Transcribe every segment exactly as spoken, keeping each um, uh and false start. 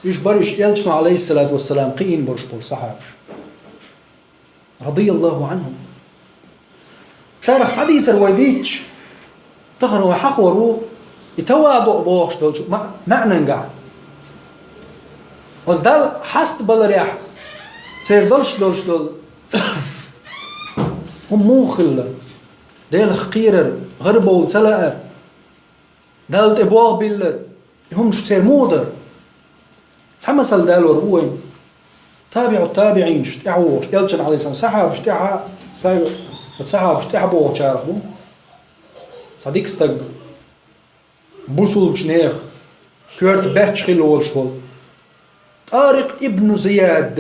Уьш бара уьш Элчано, алейхиссалату вассалам, кхиийна болуш болу сахьабаш. Радияллаху анхум. Царах цхьа дийцар вай дийцча, тахана вай хьахор ву и таваду бохуш долчу ма-, маьӀнангахь. Оцу Далла хьастабаларехь церан долуш долуш долу хӀума муха хилла? Делах кхерар, гӀарабовла ца лаар, Далла тӀе болх биллар, и хӀумаш церан муха дара? Цхьа масал далор ву вайн. ТабиӀу табиӀинаш тӀаьхьа вогӀуш, Элчан, алейхиссалам, сахьабаш тӀаьхьа, сай-, сахьабаш тӀаьхьа богӀучарах ву цхьа дика стаг, бусулбачу нехан коьрта баьчча хилла волуш волу ТӀарикъ ибн Зияд.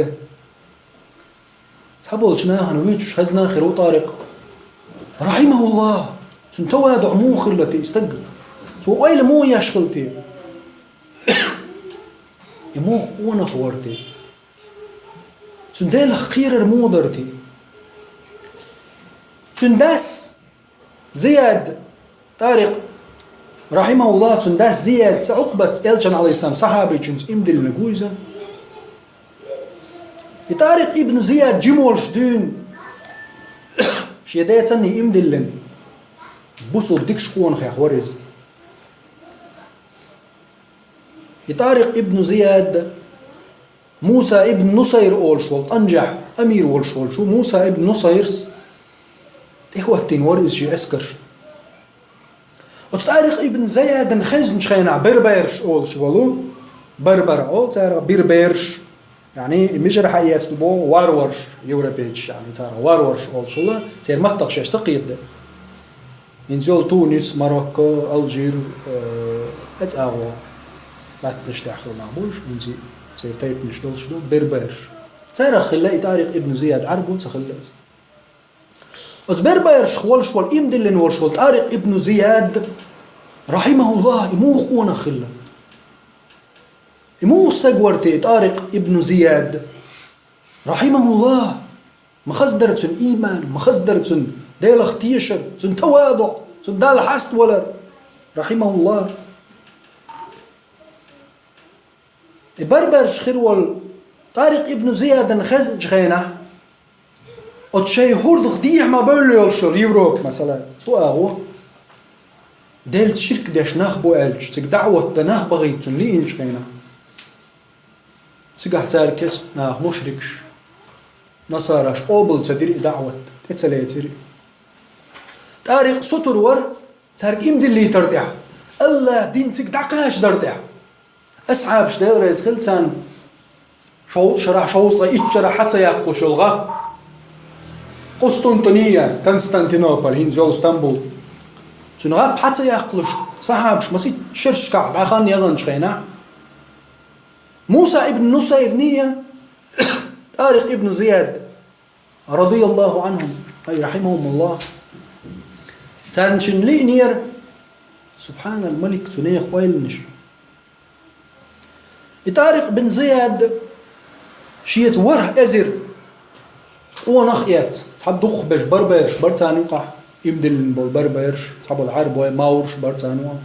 Цхьаболчу нахана вуьйцуш хезна хир ву ТӀарикъ. РахьимахӀуллахӀ, цуьнан таваду муха хилла те и стаг? Цо ойла муха еш хилла те? И муха къонах вара те? Цуьнан Делах кхерар муха дара те? Цуьнан дас Зияд, ТӀарикъ, рахьимахӀуллахӀ, цуьнан дас Зияд цӀе Ӏукъбаца Элчан, алейхиссалам, сахьабичуьнца иман диллинарг ву иза. И ТӀарикъ ибн Зияд жима волуш дуьйна, шен децанний иман диллина, бусулба дикачу къонахех вара иза. И ТӀарикъ ибн Зияд Муса ибн Нусайр олуш волу, Танжахь амир волуш волчу Муса ибн Нусайрс тӀехӀоттийна вара иза шен эскарш. Оцу ТӀарикъ ибн Зиядан хезначу хенахь берберш олуш волу, бербер олу царах, берберш, яъни, и мичара хьаэца ду боху, варварш, европейцаш, яъни, царах варварш олуш волу, церан маттах шаьш ца кхетаде. ХӀинца йолу Тунис, Марокко, Алжир, э, эцу агӀо латтанаш тӀехь хилла нах бу уьш, хӀинца церан тайпанаш долуш ду, берберш. Царах хилла и ТӀарикъ ибн Зияд, Ӏарбо ца хилла иза. Оцу бербершах волуш волу, иман диллина волуш волу ТӀарикъ ибн Зияд, рахьимахӀуллахӀ, и муха къонах хилла? И муха стаг вара те и ТӀарикъ ибн Зияд, рахьимахӀуллахӀ? Ма хаза дара цуьнан ийман, ма хаза дара цуьнан Делах тешар, цуьнан таваду, цуьнан Далла хьаставалар, рахьимахӀуллахӀ. И берберш хир волу ТӀарикъ ибн Зиядан хезначу хенахь, оцу шайн хӀордах дехьа ма бевлла йолуш йолу Европа, масала, цу агӀо, Делаца ширк деш нах бу аьлча, цига даӀват дан нах бахийта цунна лиъначу хенахь, цигахь цаьрга кест наха мушрикаш, насараш къобал ца дира и даӀват, тӀе ца лецира. ТӀарикъ сутур вара цаьрга иман диллийтар тӀехь, АллахӀ дин цига дӀакхачадар тӀехь. Асхьабаш, Дела реза хила царна, шовзткъа шарахь, шовзткъе итт шарахь хьа ца яккхалуш йолу гӀап, Къустунтуния, Константинополь, хӀинца йолу Стамбул. Цуьнан гӀап хьа ца яккхалуш, сахьабаш масийтта шершкахь дӀа хан яханчу хенахь, Муса ибн Нусайрний, ТӀарикъ ибн Зияд, радияллаху анхум, ай, рахимахумуллах, царна шина лиънера, субханал малик, цу нехан ойланаш. И ТӀарикъ бин Зияд шеца ворхӀ эзар къонах а эцна, цхьа дукхахберш берберш бара царна юкъахь, иман диллина болу берберш, цхьаболу Ӏарбой, маврш бара царна юкъахь.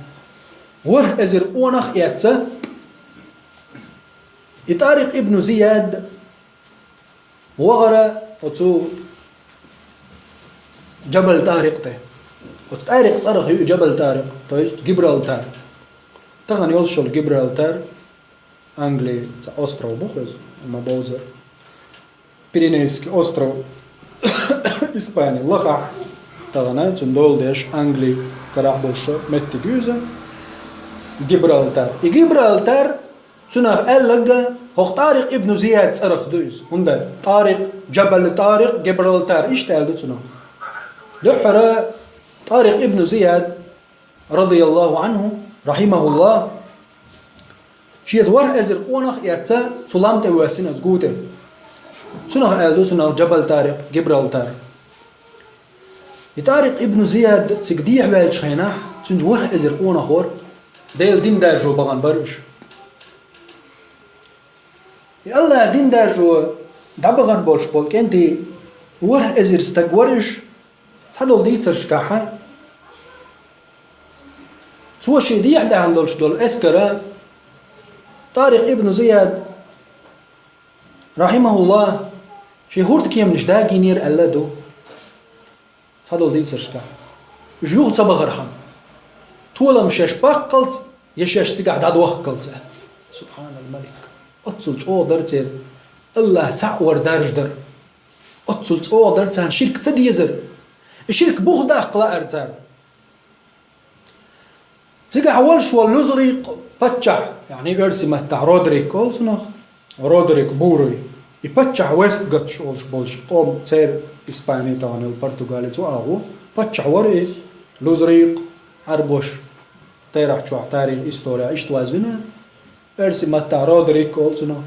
ВорхӀ эзар къонах а эцна, и ТӀарикъ ибн Зияд вахара оцу Джабал ТӀарикъ тӀе. Оцу ТӀарикъ цӀарах ю и Джабал ТӀарикъ, то есть Гибралтар. Тахана йолуш йолу Гибралтар, Англи цхьа остров бу хеза, ма бовзара. Пиренейский остров, Испани лахахь, тахана цуьнан дола деш Англи карахь болуш меттиг ю иза, Гибралтар. И Гибралтар Цунах аьлларг, хӀокху ТӀарикъ ибн Зияд цӀарах ду иза. ХӀунда? ТӀарикъ, Джабал ТӀарикъ, Гибралтар, иштта аьлла ду цунах. Дуьххьара ТӀарикъ ибн Зияд, радияллаху анху, рахимахуллах, шеца ворхӀ эзар къонах а эцна, цу лам тӀе воьссина оцу гу тӀе. Цунах аьлла ду цунах Джабал ТӀарикъ, Гибралтар. И ТӀарикъ ибн Зияд цига дехьаваьллачу хенахь, цуьнца ворхӀ эзар къонах вара, Делан дин даржо бахана бара уьш. И АллахӀан дин даржо дӀабахана болуш болу кӀентий ворхӀ эзар стаг вара уьш, цхьадолу дийцаршкахь, цо шен дехьа даьхна долуш долу эскара ТӀарикъ ибн Зияд, рахьимахуллахӀ, шен хӀурдкеманаш дагийнера аьлла а ду цхьадолу дийцаршкахь. Уьш юха ца бахархьама, толам шаьш баккхалц я шаьш цигахь дӀадохкалц аьлла. Субханаль-Малик! Оццул чӀогӀа дара церан АллахӀ цхьаъ вар даржадар. Оццул чӀогӀа дара царна ширк ца дезар. И ширк буха даккха лаьара царна. Цигахь волуш волу Лузрикъ паччахь, яъни оьрси маттахь Родрик олу цунах, Родрик Бурый. И паччахь Вестготш олуш болуш къоман, церан Испани тахана йолу Португалица ву агӀо. Паччахь вара и Лузрикъ, Ӏарбош терахь чохь, тарих, история иштта вазвина, оьрси маттахь Родрик олу цунах.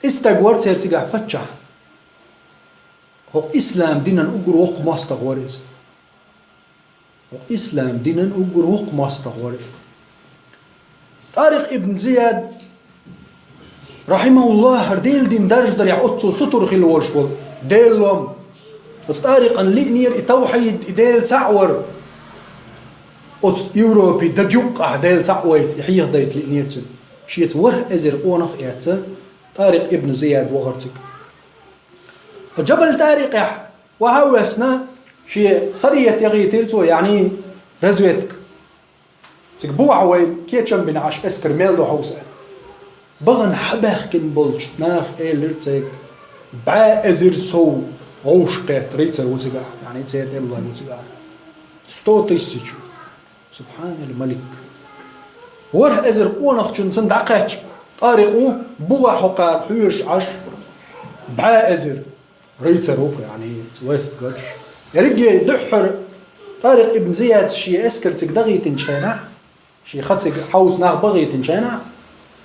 И стаг вара церан цигахь паччахь. ХӀокху ислам динан уггар воккха мостагӀа вара иза. ХӀокху ислам динан уггар воккха мостагӀа вара иза. ТӀарикъ ибн Зияд, рахьимахуллахӀ, хӀара Делан дин даржадарехь оццул сутара хилла волуш волу Делан лом. Оцу ТӀарикъан лиънера и тавхьид, и Дела цхьаъ вар. Оцу Европе даг юккъахь Дела цхьаъ вайта, и хьехадайта лиънера цуьнан. Шеца ворхӀ эзар къонах а эцна, ТӀарикъ ибн Зияд вахара цига. Джабал ТӀарикъехь охьа а воьссина, шен сарият яхийтира цо, яъни разведка. Цига бу ахь вай, кечам бина Ӏаш эскар мел ду хьовса аьлла. Бахана хьабаьхкина болчу наха элира цаьрга: «БӀе эзар сов вовшахкхетта рицар ву цигахь, яъни церан тӀемалой ву цигахь». Сто тысяч! Субханаль-Малик! ВорхӀ эзар къонахчунна санна дӀакхаьчча, ТӀарикъ ву, бу ахь хӀокхара хьоьжуш Ӏаш, бӀе эзар рицар ву-кх, яъни, вест гачуш. Ерриге дуьххьара ТӀарикъ ибн Зияд шен эскар цига дахийтинчу хенахь, шен хан цига хьовса нах бахийтинчу хенахь,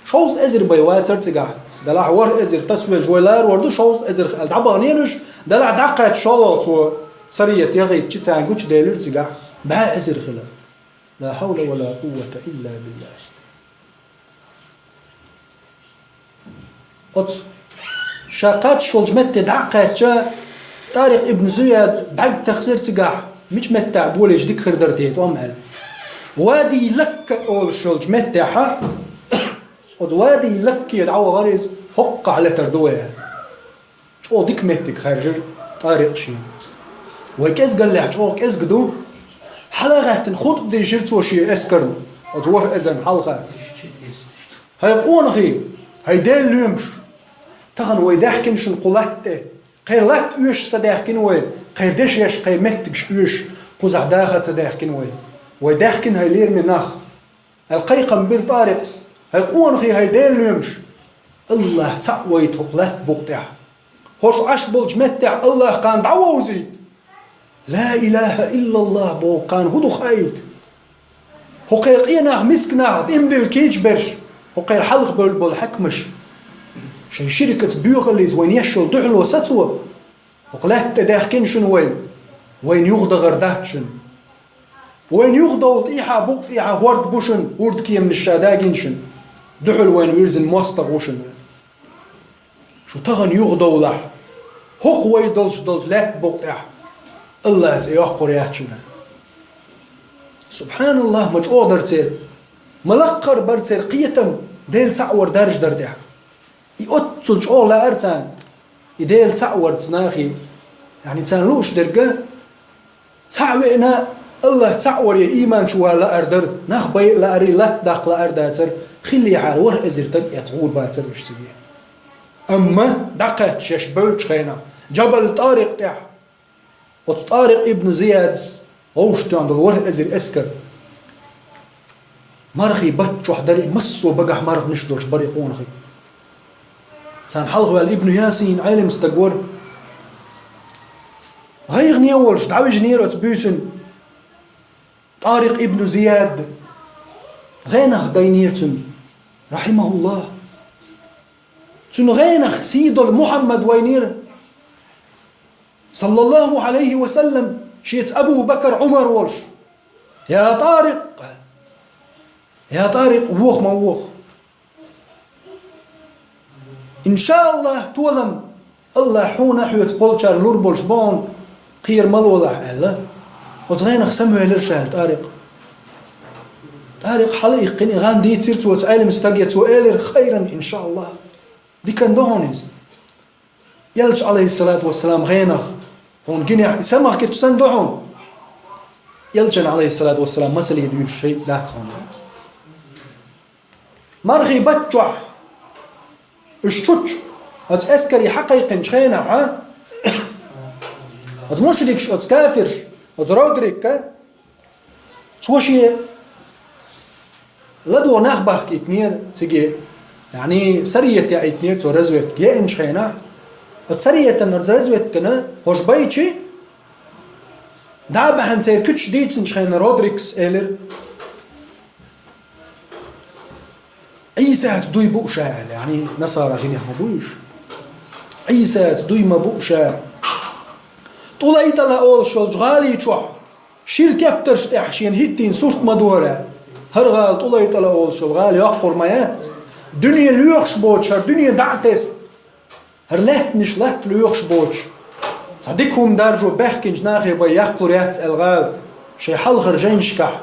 шовзткъа эзар бен вацара цигахь. Делахь ворхӀ эзар тасавелча, вай ларор ду, шовзткъа эзар аьлла дӀабаханера уьш, делахь дӀакхаьчча шолгӀа цо сарият яхийтича, царна гучуделира цигахь бӀе эзар хилар. Ла хьавла ва ла къуввата илла биллахӀ. Оцу ша кхаччалц волчу метте дӀа а кхаьчча, ТӀарикъ ибн Зияд бӀаьрг тахсира цигахь, мича меттехь болийча дика хир дара те тӀом аьлла. Вади Лакка олуш йолчу меттехьа, оцу Вади Лакке дӀавахара иза, хӀоккхахь летар ду вай аьлла. ЧӀогӀа дика меттиг хаьржира ТӀарикъа шена. Вай кӀезгаллехь чӀогӀа кӀезга ду. Хьала а гӀаьттина хутба дийшира цо шен эскарна, оцу ворхӀ эзарна хьалха. ХӀай къонахий, хӀай Делан лоьмаш! Тахана вай даьхкина шуна кху латта тӀе. Кхеран латта оьшуш ца даьхкина вай, кхеран дешнаш, кхеран меттигаш оьшуш, кхузахь даха ца даьхкина вай. Вай даьхкина, хӀай лераме нах! Аьлла кхайкхам бира ТӀарикъас: «ХӀай къонахий, хӀай Делан лоьмаш! АллахӀ цхьаъ вайта хӀокху лаьтта букъа тӀехь. ХӀорш Ӏаш болчу меттехь АллахӀ кхарна дӀавовзийта! Ла илахӀа иллаллахӀ боху кхарна хӀун ду хаийта? ХӀокхеран къен нах, миска нах, имдилла кийча берш, хӀокхеран хьалха бевлла болу хьаькамаш, шайн ширкаца, боьхаллица вайна еш йолу дуьхьало сацо, хӀокху лаьтта тӀе даьхкина шуна вай, вайна юхадахар дац шуна. Вайна юхадовла тӀехьа, букъа тӀехьа хӀорд бу шуна, урда кеманаш ша дагийна шуна, дуьхьал вайна вирзина мостагӀа ву шуна. Шу тахана юхадовлахь, хӀокху вай долуш долчу лаьтта букъа тӀехь АллахӀан цӀе йоккхур яц шуна». СубхьаналлахӀ, ма чӀогӀа дара церан, ма лаккхара бара церан кхетам Дела цхьаъ вар даржадар тӀехь. И оццул чӀогӀа лаьара царна, и Дела цхьаъ варца нахе, яъни царна лууш дерг, цхьаъ веана, АллахӀ цхьаъ варе ийман чу вала лаар дара, нах байа лаарий, латта даккха лаар дацара, хиллехьара ворхӀ эзар стаг эцна гӀур бацара уьш цига. Амма дӀакхаьчча шаьш бевллачу хенахь, Джабал ТӀарикъ тӀехь, оцу ТӀарикъ ибн Зияда вовшахтоьхна долу ворхӀ эзар эскар, мархийн бат чохь дара и, массо а багахь марханаш долуш бара и къонахий. Царна хьалха ваьлла Ибн Ясин Ӏелам стаг вара. ГӀайгӀане волуш дӀавижинера оцу буьйсанна ТӀарикъ ибн Зияд. ГӀенах дайнера цуьнан, рахьимахуллахӀ. Цуьнан гӀенах сий долу Мухьаммад вайнера, саллаллахӀу Ӏалайхи ва саллам, шеца Абу Бакар, Ӏумар волуш: «Я ТӀарикъ! Я ТӀарикъ, воха ма воха! ИншааллахӀ, толам АллахӀ хьуна а, хьоьца болчарна лур болуш бу хьуна, кхера ма лолахь», — аьлла. Оцу гӀенах самавелира ша аьлла ТӀарикъ. ТӀарикъ хьалаиккхина, и гӀан дийцира цо цу Ӏелим стага, цо элира: «Хайран, иншааллахӀ. Диканна ду хьуна иза». Элча, Ӏалайхиссалату вассалам, гӀенах, хьуна гинехь, и самах гича санна ду хьуна. Элчан, Ӏалайхиссалату вассалам, масале дуьйцуш шайтӀа дац хьуна. Мархий баттахь уьш чучча, оцу эскаре хьакхайкхинчу хенахь, оцу мушрикаш, оцу кафирш, оцу Родрика, цо шен ладогӀа нах бахкийтинера цига, яъни сарията яийтинера цо разведка еанчу хенахь. Оцу сариятана, оцу разведкана хӀорш байча, дӀа а баьхьна, церан куьцаш дийцинчу хенахь Родрикс элира: «Ӏийсаца дуй бу ша», — аьлла, яъни насара динехь ма бу уьш. «Ӏийсаца дуй ма бу ша». ТӀулайтӀала олуш йолчу гӀали чохь шира тептарш тӀехь шена хӀиттийна сурт ма дора. ХӀара гӀала, ТӀулайтӀала олуш йолу гӀала йоккхур ма яц. Дуьне лоьхуш боцуш, хӀара дуьне дӀа а тесна, хӀара лаьттанаш латта лоьхуш боцуш, цхьа дика хӀума даржо баьхкинчу нахе бен яккхалур яц аьлла гӀала, шайн хьалхара жайнашкахь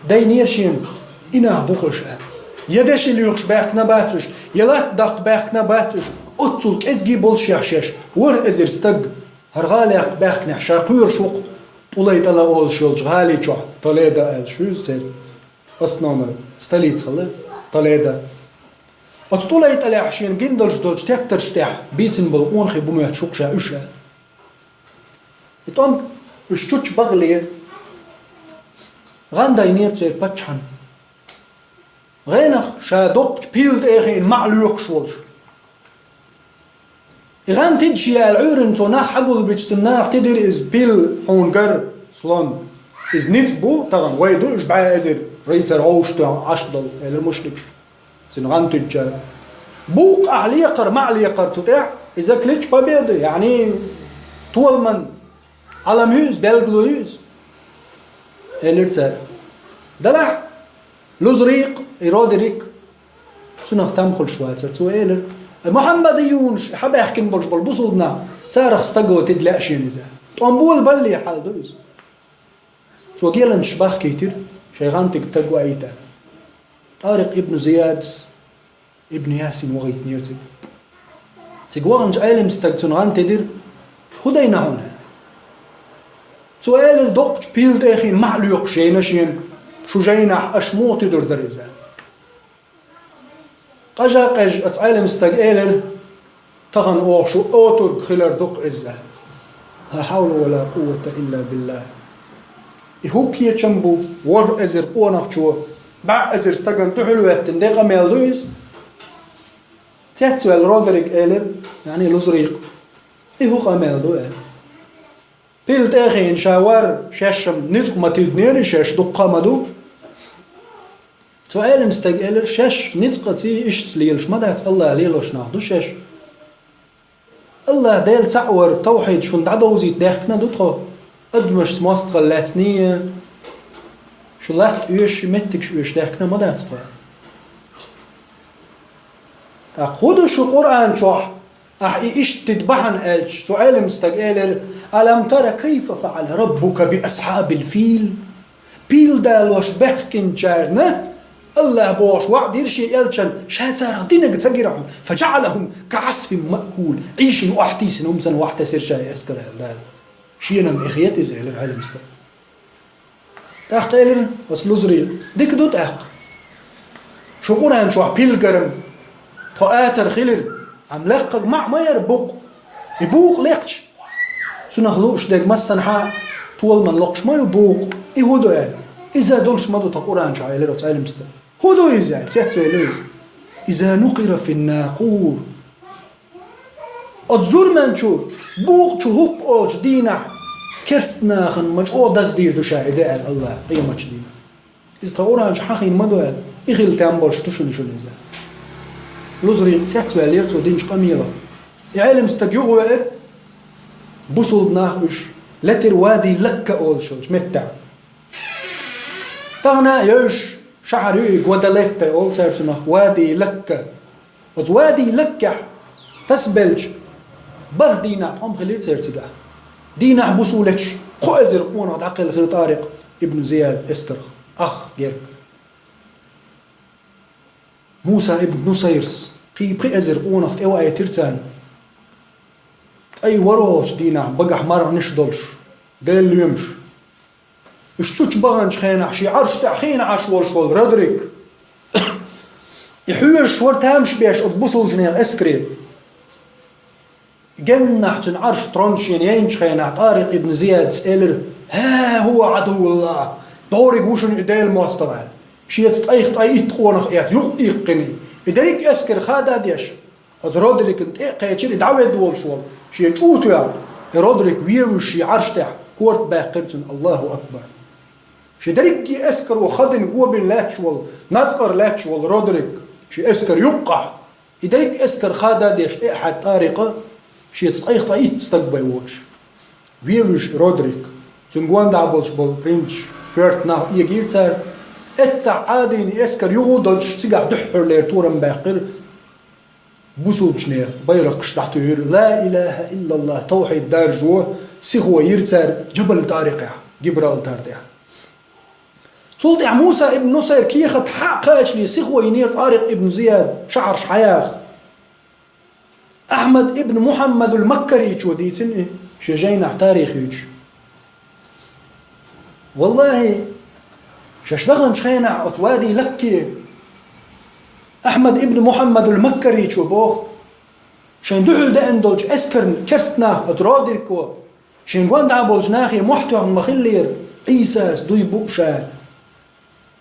дайнера шена и нах бу-кх уьш аьлла. Я деши лоьхуш баьхкина бац уьш, я латта даккха баьхкина бац уьш, оццул кӀезиг болушехь шаьш, ворхӀ эзар стаг хӀара гӀалакх баьхкинехь ша кхоьруш ву-кх ТӀулайтӀала олуш йолчу гӀали чохь, Толедо аьлла шу иза церан основной столица хилла Толедо. Оцу ТӀулайтӀалехь шена гина долуш долчу тептарш тӀехь бийцина болу къонахий бу моьттуш ву-кх ша уьш аьлла. И тӀом уьш чучча бахале, гӀан дайнера церан паччахьна. ГӀенах ша доккхачу пила тӀе а хиъна, маӀа лоькхуш волуш. И гӀан тидаш яьлла Ӏуьйранна цо нах хьагулбича, цунна наха тидира иза: «Пил хьуна гар, слон. Иза ницкъ бу, тахана вай ду уьш бӀе эзар рицар гӀовшах тоьхна Ӏаш долу», — элира мушрикаш цуьнан гӀан тидачара. «Букъ ахь лекхара, маӀа лекхара цу тӀехь, иза клич победы, яъни толаман Ӏалам ю иза, белгало ю иза», — элира цара. Делахь Лузрикъ, и Родерик, цунах там хуьлуш вацара. Цо элира: «Мухьаммадиюнаш, хьабаьхкина болуш болу бусулба нах, царах стаго тида лаьа шена иза. ТӀом болабалле хьал ду иза». Цо геланчаш бахкийтира, шайн гӀантиг стаг ваийта. ТӀарикъ ибн Зиядас Ибн Ясин вахийтинера цига. Цига ваханчу Ӏелим стага цунна гӀан тидира: «ХӀун дайна хьуна?» Цо элира: «Доккхачу пила тӀе а хиъна, маӀа лоькхуш яйна шена шу жайнахь, аша муха тидур дара иза?» Къажа-къежа оцу Ӏелим стага элира: «Тахана оха шу отург хилар ду-кх иза». Ла хьавла ва ла къуввата илла биллахӀ. И хӀун кечам бу, ворхӀ эзар къонахчо бӀе эзар стагана дуьхьал веттина де къамел ду иза? Цецваьлла Родерик элира, яъни Лузрикъ: «И хӀун къамел ду?» — аьлла. Пила тӀе а хиъна ша вар, шаьшшам ницкъ ма тидинера, шаьш дуккха а ма ду. Цу Ӏелим стага элира: «Шаьш ницкъаца иштта лелаш ма дац, АллахӀ лелош нах ду шаьш. АллахӀ Дела цхьаъ вар, тавхьид шуна дӀадовзийта даьхкина ду тхо, адамашца мостагӀалла лаьцний, шу латта оьшуш, меттигаш оьшуш даьхкина ма дац тхо». ТӀаккха хӀун ду шу Къуръан чохь, ахь и иштта тида бахьана аьлча, цу Ӏелим стага элира: «Алам тара кайфа фаӀала раббука би асхьабил фил?» Пил далош баьхкинчарна АллахӀа бохуш ваӀда йира шен элчан, ша царах динарг ца гира хьуна, «фаджаӀалахум каӀасфин маъкул», Ӏийшина охьатийсина хӀума санна охьатесира ша и эскар аьлла Дала. Шена-м эхь хета иза, элира Ӏелим стага. ТӀаккха элира оцу Лузрикъа: «Дика ду тӀаккха. Шу Къуръан чохь пил гар-м тхо атар хилира, амма лекхарг маӀа ма яра букъ. И букъ лекхча, цунах лууш дерг массанхьа а толаман локхуш ма ю букъ. И хӀун ду?» — аьлла. «Иза долуш ма ду тхан Къуръан чохь», — элира оцу Ӏелим стага. «ХӀун ду иза?» — аьлла, цецваьлла иза. «Иза нукъира фин накъур». Оцу зурманчу, букъ чу хӀуппа олучу дийнахь керста нахана ма чӀогӀа даздийр ду ша и де аьлла АллахӀа къематчу дийнахь. Иза тхан Къуръан чу хьахийна ма ду аьлла, и хила тем болуш ду шуна, шуна иза. Лузрикъ цецваьллера цо динчу къамелах. И Ӏелим стаг юхавеара, бусулба нах уьш летира Вади Лакка олуш йолчу меттехь. Тахана а йевзаш шахьар ю и, Гвадалетте олу цара цунах, Вади Лакка. Оцу Вади Лаккехь тасабелча, бархӀ дийнахь тӀом хилира церан цигахь. Дийнахь, буса леташ, кхо эзар къонах дӀакхелхира ТӀарикъ ибн Зияд эскарх, ах герга. Муса ибн Нусайрс кхы пхи эзар къонах тӀеваийтира царна. ТӀай ворхӀалгӀачу дийнахь багахь марханаш долуш, Делан лоьмаш. Уьш чу чу баханчу хенахь шен Ӏарш тӀехь хиъна Ӏаш волуш волу Родрик, и хьоьжуш вара тамаш беш оцу бусулбанехан эскаре. Геннахь цуьнан Ӏарш тронна шена яйначу хенахь, ТӀарикъ ибн Зияда элира: «ХӀа хӀува Ӏадувуллахь! ДӀориг ву шуна и Делан мостагӀа!» Шеца тӀайх-тӀай итт къонах эцна, юкъа иккхина, и дерриг а эскар хада а деш, оцу Родрикна тӀе а кхечира и дӀаведда волуш волу, шен чӀу а тоьхна, и Родрик вевзаш шен Ӏарш тӀехь корта баьккхира цуьнан: «Аллаху акбар!» Шен дерриге а эскаро хадийна, го бина лаьтташ волу, нацкъара лаьтташ волу Родрик шен эскар юккъахь, и дерриг а эскар хада а деш, тӀе а хьаьдда ТӀарикъа, шеца тӀайх-тӀай итт стаг бен воцуш, вевзаш Родрик, цуьнан гонаха болуш болу принцаш, коьрта нах эгийра цара. Эццахь Ӏадийна и эскар юха а доцуш, цигахь дуьххьарлера турам баьккхира, бусулбанехан байракхаш дӀатуьйхира, ла илаха иллаллахь, тавхьид даржо, сихо йира цара Джабал ТӀарикъехь, Гибралтар тӀехь. Цул тӀаьхьа Муса ибн Нусайр кехат хьа а кхачале, сихо йинера ТӀарикъ ибн Зияд шахьарш хьаяха. Ахьмад ибн Мухьаммадул Маккаричо дийцина и шен жайнахь, тарих юьйцуш. Валлахьи, шаьш даханчу хенахь оцу Вади Лакке Ахьмад ибн Мухьаммадул Маккаричо боху, шайн дуьхьал деана долчу эскарна керста нах, оцу Родрико, шен гонаха болчу нахе мохь тоьхна ма-хиллера, Ӏийсас дуй бу ша.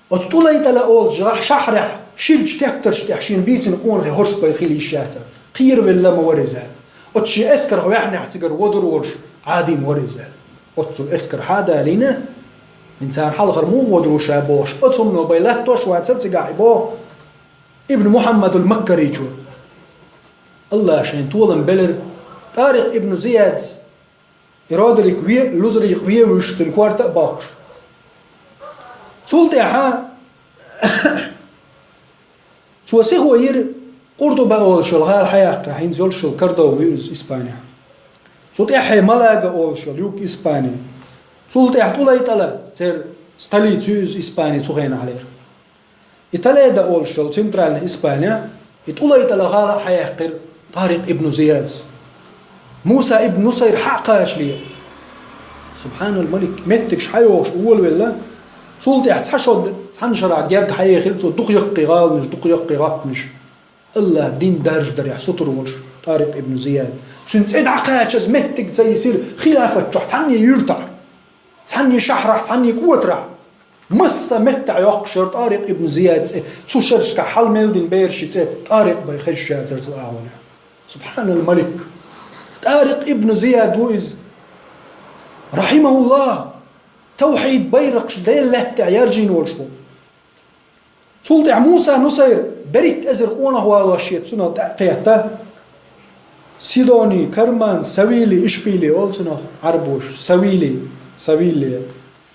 Оцу ТӀулайтӀала олучу шахьрехь ширачу тептарш тӀехь шена бийцина къонахий хӀорш бен хила йиш яцара. Кхеравелла ма вара иза аьлла. Оцу шен эскарх ваьхьнехь цигара водур волуш Ӏадийна вара иза аьлла. Оццул эскар хьа а далийна, хӀинца царна хьалхара муха водур ву ша бохуш, оцу хӀумано бен латтош а вацара цигахь и боху Ибн Мухьаммадул Маккаричо. Аллаха шайн толам белира ТӀарикъ ибн Зияда, и Родрик ве а, Лузрик ве а вуьйш, цуьнан корта а боккхуш. Цул тӀаьхьа цо сихо йира Къуртуба олуш йолу гӀала хьаяккхарехь, хӀинца йолуш йолу Кордова ю иза Испанехь. Цу тӀаьхье Малага олуш йолу юг Испани. Цул тӀаьхьа ТӀулайтӀала, церан столица ю иза Испани цу хенахьлера. И Толедо олуш йолу центральный Испани, и ТӀулайтӀала гӀала а хьаяьккхира ТӀарикъ ибн Зияда. Муса ибн Нусайр хьа а кхачале, субхьанал малик, меттигаш хьайогӀуш волавелла, цул тӀаьхьа цхьа шо, цхьана шарахь герга хьаехира цо дукха яккхий гӀаланаш, дукха яккхий гӀаттамаш. Аллаха дин даржадарехь сутур волуш ТӀарикъ ибн Зияд. Цуьнан цӀе дӀакхачаза меттиг ца йисира хилафат чохь цхьанне юьртахь, цхьанне шахьрахь, цхьанне кӀотарахь. Масса меттехь йоккхуш яра ТӀарикъ ибн Зияд цӀе, цу шерашкахь хьал мел дина бераши цӀе ТӀарикъ бен хезаш яцара цу агӀонехь. Субхьанал малик! ТӀарикъ ибн Зияд ву иза, рахьимахуллах, тавхьид байракхаш Делан лаьттехь яржийна волуш ву. Цул тӀаьхьа Муса Нусайр берхӀитта эзар къонах валош шеца цунах тӀе а кхетта, Сидони, Карман, Савили, Ишпили олу цунах Ӏарбоша, Савили, Савили,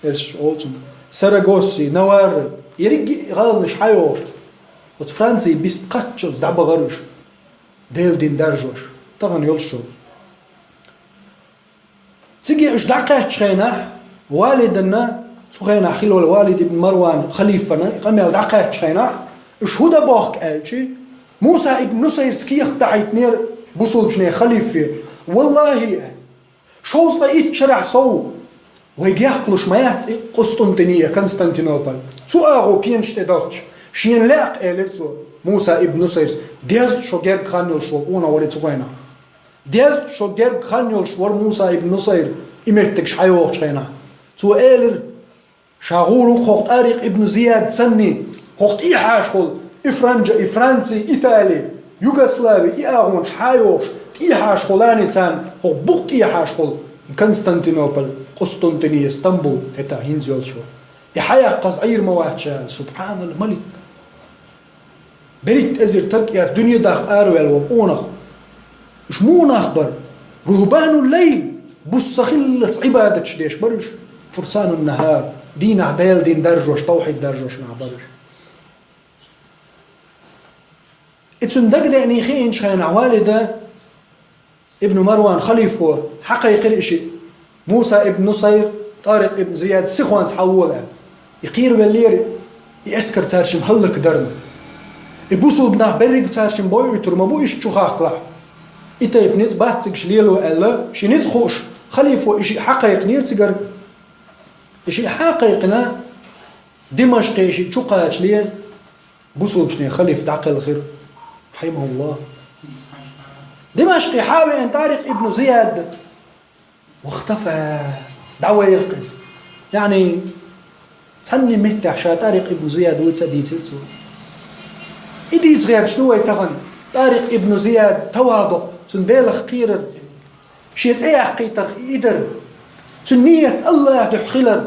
эрсаша олу цунах, Сарагосси, Наварра, ерриг а гӀаланаш хьайогӀуш, оцу Францин бист кхаччалц дӀабахара уьш, Делан дин даржош, тахана йолуш йолу. Цига уьш дӀакхаьччу хенахь, Валиданна, цу хенахь хилла волу Валид ибн Марван халифана и къамел дӀакхаьччу хенахь, уьш хӀун дан бохку аьлчи, Муса ибн Нусайрца кехат дахьийтинера бусулбанехан халифе: «Валлахи, — аьлла, — шовзткъе итт шарахь сов вайга яккхалуш ма яц и Къустунтиния, Константинополь. Цу агӀо пенаш тӀе дахча, шена лаьа-кх, — элира цо, — Муса ибн Нусайрс, деза шо герга хан йолуш волу къонах вара и цу хенахь». Деза шо герга хан йолуш вара Муса ибн Нусайр и меттигаш хьайогӀучу хенахь. Цо элира: «Ша гӀур ву хӀокху ТӀарикъ ибн Зияд санний, хӀокху тӀехьашхула и Франджа, и Франци, Итали, Югослави, и агӀонаш хьайогӀуш, тӀехьашхулани царна, хӀокху букъ тӀехьашхула и Константинополь, Къустунтиния, Стамбул, хӀета хӀинца йолчо. И хьаяккхаза Ӏийр ма вац ша», — аьлла. Субхьанал малик! БерхӀитта эзар таг, яц, дуьне даккха араваьлла волу къонах. Уьш муха нах бара? Рухбанул лайл, буса хиллалц Ӏибадаташ деш бара уьш. Фурсанун нахар, дийнахь Делан дин даржош, тавхьид даржош нах бара уьш. И цуьнан дагадеъний хиъначу хенахь Валида ибн Марван халифо хьакхайкхира и шиъ: «Муса ибн Нусайр, ТӀарикъ ибн Зияд сихонца хьалавола», — аьлла. И кхеравеллера, и эскар цаьршимма хӀаллакдарна. И бусулба нах берриг цара шин бойуьйтур ма бу иштта чу хахкалахь. И тайпа ницкъ бац цига лело аьлла, ши ницкъ хууш, халифо и шиъ хьакхайкхинера цигара. И шиъ хьакхайкхина, Димашкъе и шиъ чу кхачале, бусулбачеран халиф дӀакхелхира, рахьимахуллахӀ. Димашкъе хьавеана ТӀарикъ ибн Зияд, вахтафа, дӀавайра-кх иза. Яъни, цхьанне меттехь ша ТӀарикъ ибн Зияд вуй ца дийцира цо. И дийца гӀерташ ду вай тахана ТӀарикъ ибн Зияд таваду, цуьнан Делах кхерар, шен цӀе яккхийтарх и дар, цуьнан нийят АллахӀан дуьхьа хилар.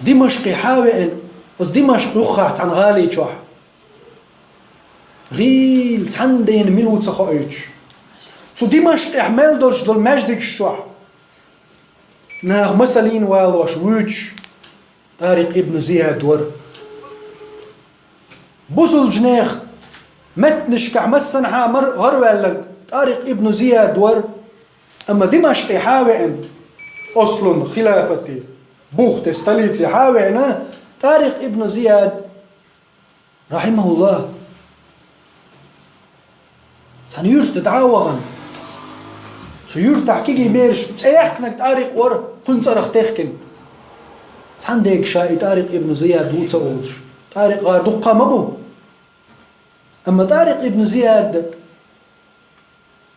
Димашкъе хьавеана, оцу Димашкъ юххехь цхьана гӀали чохь. ГӀийла цхьанна дена мила ву ца хоуьйтуш. Цу Димашкъехь мел долуш долу маьждигаш чохь наха масаллина валош вуьйцуш ТӀарикъ ибн Зияд вара. Бусулбачу нехан меттанашкахь массанхьа мара гӀараваьлларг ТӀарикъ ибн Зияд вара, амма Димашкъе хьавеана, ослун хилафати бухте, столице хьавеана ТӀарикъ ибн Зияд, рахьимахуллахӀ, цхьана юьрта дӀа а вахана, цу юьртахь кегий бераш, цӀе яьккхинарг ТӀарикъ вара, кхуьнан цӀарах техкина. Цхьанна дерг ша и ТӀарикъ ибн Зияд ву ца олуш. ТӀарикъ гӀар дуккха а ма бу. Амма ТӀарикъ ибн Зияд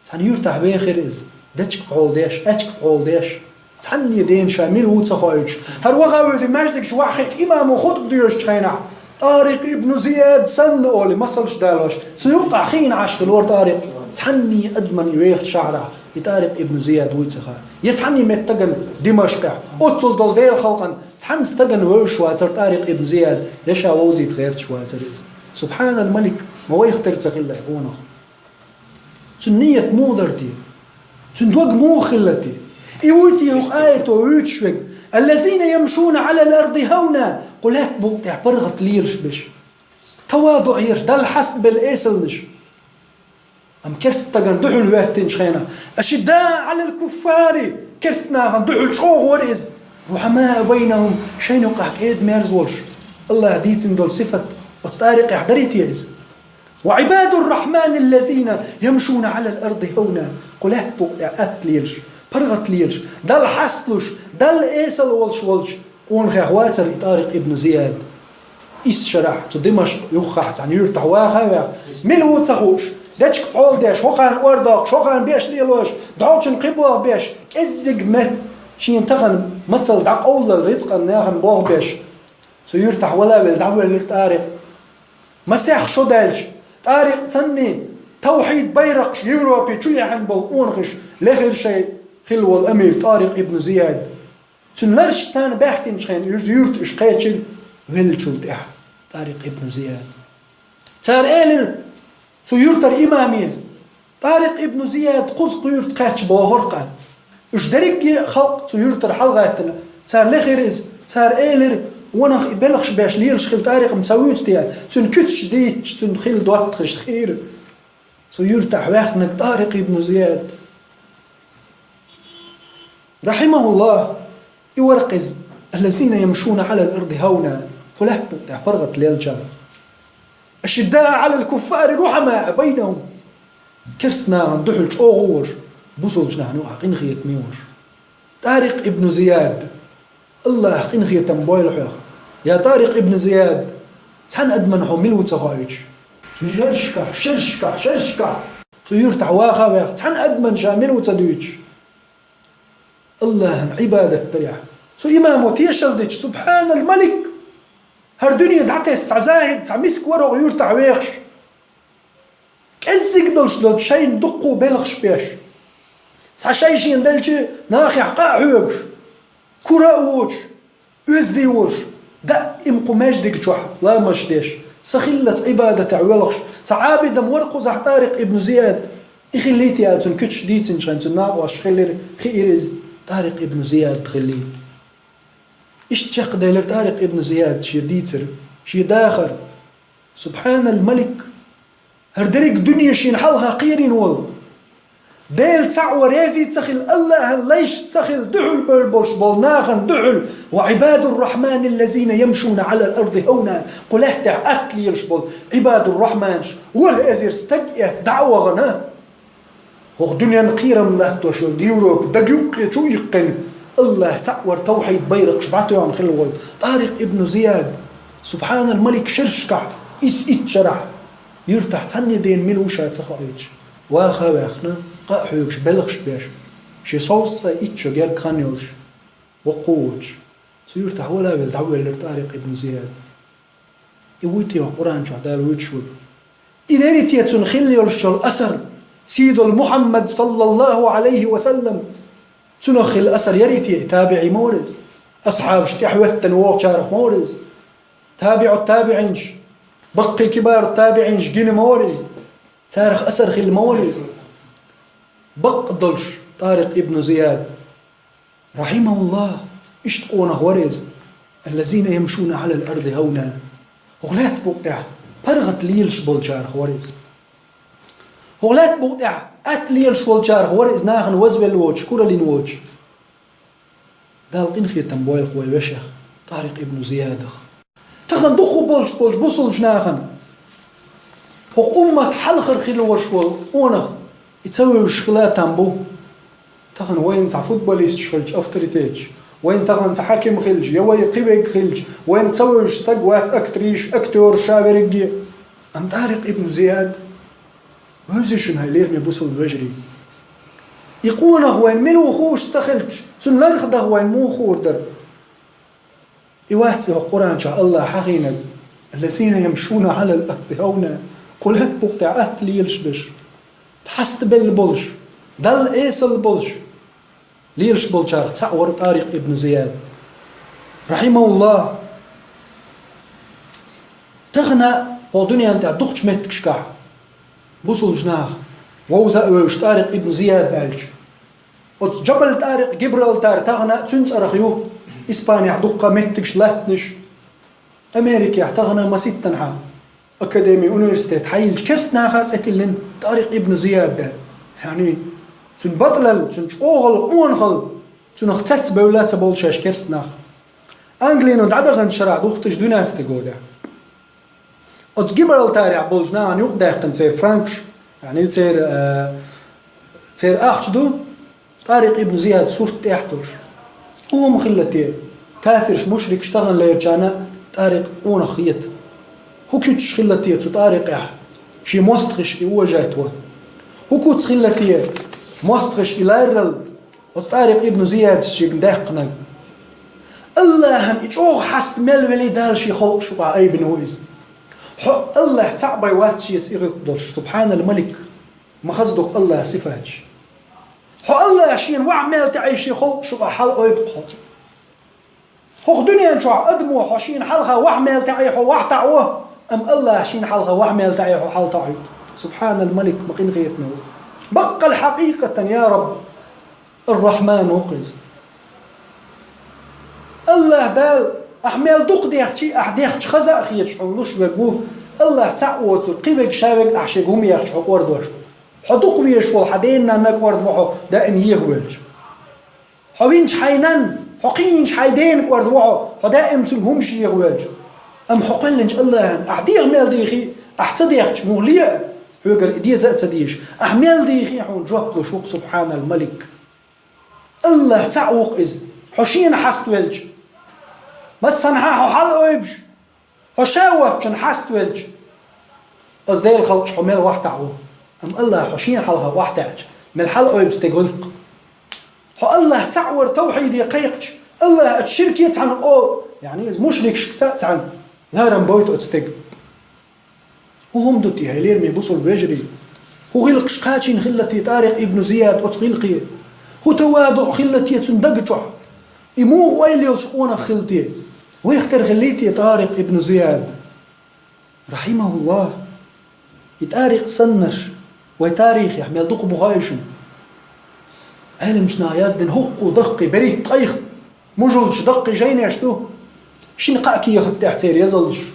цхьана юьртахь вехира иза, дечка пхьола деш, аьчка пхьола деш, цхьанне дена ша мила ву ца хоуьйтуш. ХӀара ваха а вуьйди маьждигаш ваххиъчу имамо хутба доьшучу хенахь, ТӀарикъ ибн Зияд санна олий, масалш далош, цу юккъахь хиъна Ӏаш хилора ТӀарикъ. Цхьанне адаман и вехачу шахьарахь и ТӀарикъ ибн Зияд вуй ца хаьа. Я цхьанне меттан стагана Димашкъехь, оццул долу Делан халкъана цхьана стагана вевзаш вацара ТӀарикъ ибн Зияд, я ша вовзийта гӀерташ вацара иза. Субхьанал-Малик, ма вайх тера ца хилла и къонах. Цуьнан нийят муха дара те? Цуьнан дог муха хилла те? И вуй те хӀокху аято вуьйцуш верг: «Аллазина ямшуна Ӏалал арди хӀавна», кху лаьтта букъа тӀехь паргӀат лелаш берш, таваду еш, Далла хьастабелла эсалнаш. Амма керста стагана дуьхьал хӀоьттинчу хенахь, «ашиддаъ Ӏалал куффари», керста нахана дуьхьал чӀогӀа вара иза, «рухьамаъ байнахӀум», шайна юкъахь кӀеда-мерза волуш. АллахӀа дийцина долу сифат оцу ТӀарикъехь дарий те иза? «Ва Ӏибадур-рахьманиллазина ямшуна Ӏалал арди хӀавна», кху лаьтта букъа тӀехь атта лелаш, паргӀат лелаш, Далла хьасталуш, Далла эсала волуш волчу къонахех вацара и ТӀарикъ ибн Зияд. Исс шарахь цу Димашкъ юххехь цхьана юьртахь ваха а ваьхна, мила ву ца хууш, дечка пхьола деш, хӀокхарна ор доккхуш, хӀокхарна беш лелош, дӀолчунна кхин болх беш, кӀеззиг метта шена тахана мацалла дӀакъовллал рицкъан нахана болх беш, цу юьртахь вала а велла, дӀавоьллира ТӀарикъ. Масех шо даьлча, ТӀарикъ цхьанне, тавхьид байракхаш Европе чу яьхьна болу къонахаша лехира шайн хилла волу амир ТӀарикъ ибн Зияд. Цуьнан лараш царна баьхкинчу хенахь, уьш юьрта уьш кхечира веллачул тӀаьхьа ТӀарикъ ибн Зияд. Цара элира цу юьртара имаме: «ТӀарикъ ибн Зияд кхуза кху юьрта кхаьчча бохура-кх». Уьш дерриге а халкъ цу юьртара хьалагӀаьттина, цара лехира иза. Цара элира: «Ванах и белхаш беш лелаш хилла ТӀарикъ-м ца вуьйцу те? Цуьнан куьцаш дийцча, цуьнан хилла доттагӀашна хиира». Цу юьртахь ваьхнарг ТӀарикъ ибн Зияд, рахьимахуллахӀ, и вара-кх иза: «Аллазина ямшуна Ӏалал арди хӀавна», кху лаьтта букъа тӀехь паргӀат леллачарах. «Ашиддаъ Ӏалал куффари рухьамаъ байнахӀум». Керста нахана дуьхьал чӀогӀа волуш, бусулбачу нахана юкъахь къинхетаме волуш. ТӀарикъ ибн Зияд, АллахӀа къинхетам бойла хьох. Я ТӀарикъ ибн Зияд, цхьана адамна хьо мила ву ца хоуьйтуш? Цу шерашкахь, шерашкахь, шерашкахь, цу юьртахь ваха а ваьхна, цхьана адамна ша мила ву ца дуьйцуш? АллахӀан Ӏибадат дарехь. Цу имамо тешалла дича, субхьанал-малик! ХӀара дуьне дӀатесна цхьа захӀид, цхьа миска вара хӀокху юьртахь вехаш. КӀеззиг долуш долчу шайна дуккха а белхаш беш, цхьа шай шена делча нахехь къа а хьоьгуш, кура а воцуш, оьзда а волуш, даим кху маьждиг чохь ламазаш деш, са хиллалц Ӏибадатехь воьлхуш, цхьа Ӏабид-м вара кхузахь ТӀарикъ ибн Зияд. И хиллий те аьлла, цуьнан куьцаш дийцинчу хенахь, цуьнан накъосташа хиллера, хиира иза ТӀарикъ ибн Зияд хиллий. Иштта чекхделира ТӀарикъ ибн Зияд шен дийцар, шен дахар. Субхьанал-малик! ХӀара дерриг дуьне шена хьалха кхерийна волу, Дела цхьаъ вар реза ца хила, Аллахьан лайш ца хила, дуьхьал бевлла болуш болу нахана дуьхьал, ва Ӏибадур-Рахьманиллазина ямшуна Ӏалал арди хьавна, кху лаьттахь атта лелаш болу Ӏибадур-Рахьманаш, ворхӀ эзар стаг эцна дӀа а вахана, хӀокху дуьненна кхерам латтош йолу Европа дага юккъе чу а иккхина, Аллахь цхьаъ вар тавхьид байракхаш дӀатоьхна хилла волу Тарикъ ибн Зияд, Субхьанал Малик шершкахь, исс итт шарахь, юьртахь цхьанне дена мила ву ша ца хоуьйтуш. Ваха а ваьхна, къа а хьоьгуш, белхаш а беш, шен сов цкъа итт шо гергга хан йолуш, воккха а воцуш, цу юьртахь вала а велла дӀавоьллира Тарикъ ибн Зияд. И вуй те Къуръан чохь Дала вуьйцуш ву? И дерий те цунна хилла йолуш йолу асар, сийдолу Мухьаммад, саллаллаху Ӏалайхи ва саллам, цунах хилла асар ярий те, и табиӀий ма вара иза? Асхьабаш тӀаьхьахӀоьттина вогӀучарах ма вара иза? ТабиӀут-табиӀинаш, баккхий кибарут-табиӀинаш гина ма вара иза? Царах асар хилла ма вара иза? Бакъ долуш Тарикъ ибн Зияд, рахьимахуллахь, иштта къонах вара иза, аллазина ямшуна Ӏалал арди хьавна, хӀокху лаьтта букъа тӀехь паргӀат лелаш болчарах вара иза. ХӀокху лаьтта букъа тӀехь атта лелаш волчарах вара иза, нахана вазвелла воцуш, кураллина воцуш. Дала къинхетам бойла вай вешех, Тарикъ ибн Зиядах. Тахана дукха болчу болчу бусулчу нахана хӀокху уммат хьалхара хилла волуш волу къонах, и ца вевзаш хила там бу. Тахана вайна цхьа футболисташ хилча, авторитеташ, вайна тахана цхьа хьаким хилча, я вай кхин верг хилча, вайна ца вевзаш стаг вац, актрисаш, актёраш, ша верриге. Амма Тарикъ ибн Зияд вевзий шуна, хьай лераме бусулба вежарий? И къонах вайна мила ву хууш ца хилча, цунна ларх даха вайна муха хуур дара? И вац и хӀокху Къуръан чохь Аллахьа хьахийнарг: «Аллазина ямшуна Ӏалал арди хьавна», кху лаьтта букъа тӀехь атта лелаш берш, хьастабелла болуш, Далла эсала болуш, лелаш болчарах цхьаъ вара Тарикъ ибн Зияд, рахьимахуллахь. Тахана хӀокху дуьненна тӀехь дукхачу меттигашкахь бусулба нах вовза а вевзаш Тарикъ ибн Зияд аьлча, оцу Джабал Тарикъ, Гибралтар, тахана а цуьнан цӀарах ю, Испанехь дуккха меттигаш латтанаш, Америкехь тахана а маситтанхьа академи, университет хьайиллачу керста наха а цӀе тиллина Тарикъ ибн Зияд аьлла. Яъни, цуьнан батӀалалла, цуьнан чӀогӀалла, къонахалла, цунах цецбевлла а ца бовлу шаьш керста нах. Англино дӀадаханчу шарахь духтуш дуьненна стаг ву дехь. Оцу Гибралтарехь болчу нахана юкъадаьккхина церан франкаш, яъни церан, э, церан ахча ду, Тарикъ ибн Зияд сурт тӀехь а долуш. ХӀун хӀума хилла те, кафирш, мушрикаш таханлерчарна а Тарикъ къонах хета? ХӀун куьцаш хилла те цу Тарикъехь, шен мостагӀаш и уважать во? ХӀун куц хилла те мостагӀаш и ларрал, оцу Тарикъ ибн Зияд шега даьккхинарг? Аллахьан и чӀогӀа хьаста мел велий, Дала шен халкъаш юкъахь айбина ву иза. Хьо Аллахь цхьаъ бен вац шеца и гӀиллакх долуш, Субхьанал Малик, ма хаза ду-кх Аллахьан сифаташ. Хьо Аллахь шена ваьхьа мел таӀий шен халкъаш юкъахь хьалаайбу-кх хьо. ХӀокху дуьнен чохь адамо хьо шена хьалха ваьхьа мел таӀий хьо ваьхьа таӀаво, амма Аллахь шена хьалха ваьхьа мел таӀий хьо хьалатаӀийта. Субхьанал Малик, ма къинхетаме ву. Баккъал хьакъикъатан, я Рабб, Ар-Рахьман ву-кх иза. Аллахь Дала, ахь мел дукха дехчий, ахь дехча хаза а хеташ хьуна луш верг ву. Аллахь цхьаъ воцург, кхин верг, ша верг ахь шега хӀума ехча хьо кӀордош ву. Хьо дукха везаш волу хьан ден-нанна кӀордаву хьо даим еха воьлча. Хьо винчу хьайн нанна, хьо кхиийначу хьайн дена кӀордаву хьо, хьо даим цуьнга хӀумаш еха воьлча. Амма хьо кхоьллинчу Аллахьан ахь деха мел дийхий, ахь ца дехча, муха ле а, хьоьгара и деза а ца дезаш, ахь мел дийхий хьуна жоп луш ву-кх Субхьанал Малик. Аллахь цхьаъ ву-кх иза, хьо шена хьаставелча. Массанхьа хьо хьалаайбеш, хьо ша воцчунна хьаставелча, оцу Делан халкъаш хьо мел ваьхьа таӀаво. Амма Аллахь хьо шена хьалха ваьхьа таьӀча, мел хьалаайбеш стеган гӀиллакх. Хьо Аллахь цхьаъ вар тавхьиде кхайкхича, Аллахь оцу ширке цхьаьна къо-, яъни иза мушрикашца а цхьаьна ларам бойта оцу стеган. ХӀун хӀума ду те, хьай лераме бусулба вежарий? ХӀун гӀиллакхаш кхачийна хилла те Тарикъ ибн Зияд оцу гӀиллакхе? ХӀун таваду хилла те цуьнан дага чохь? И муха ойла йолуш къонах хилла те? Вайх тера хиллий те Тарикъ ибн Зияд, рахьимахуллахь? И Тарикъ саннарш вай тарихехь мел дукха бу хаий шуна? Ӏеламчу наха яздина хӀокху даккхий, берхӀитта ткъайх мужалчу даккхий жайнеш ду. Шина-кхаа кехат тӀехь церан язаллаш.